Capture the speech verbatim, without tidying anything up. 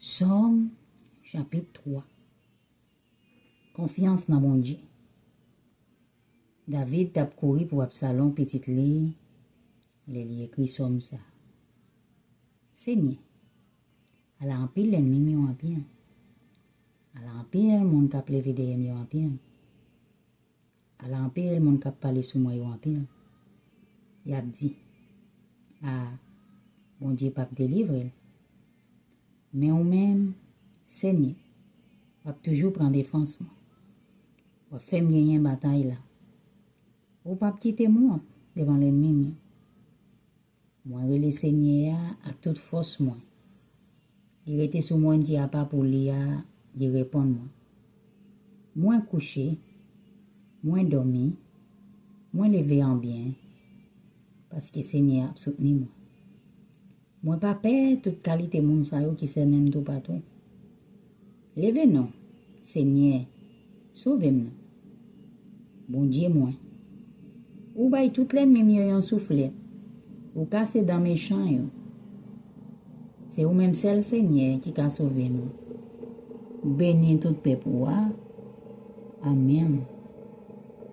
Sòm, chapit twa. Konfyans nan Bondye. David t ap kouri pou Absalon, pitit li, lè li ekri sòm sa a. Senyè, ala anpil lènmi m yo anpil. Ala anpil moun k ap leve dèyè m yo anpil. Ala anpil moun k ap pale sou mwen yo anpil. Y ap di, "A, Bondye p ap delivre l." Men ou menm, Senyè, w ap toujou pran defans mwen. W ap fè m genyen batay la. Ou p ap kite m wont devan lènmi m yo. Mwen rele Senyè a ak tout fòs mwen. Li rete sou mòn ki apa pou li a, li reponn mwen. Mwen kouche, mwen dòmi, mwen leve an byen, paske Senyè a ap soutni mwen. Mwen pa pè tout kalite moun sa yo ki sènen m toupatou. Leve non, Senyè, sove m non. Bondye mwen, ou bay tout lènmi m yo yon souflèt, ou kase dan mechan yo. Se ou menm sèl, Senyè, ki ka sove nou. Beni tout pèp ou a. Amèn.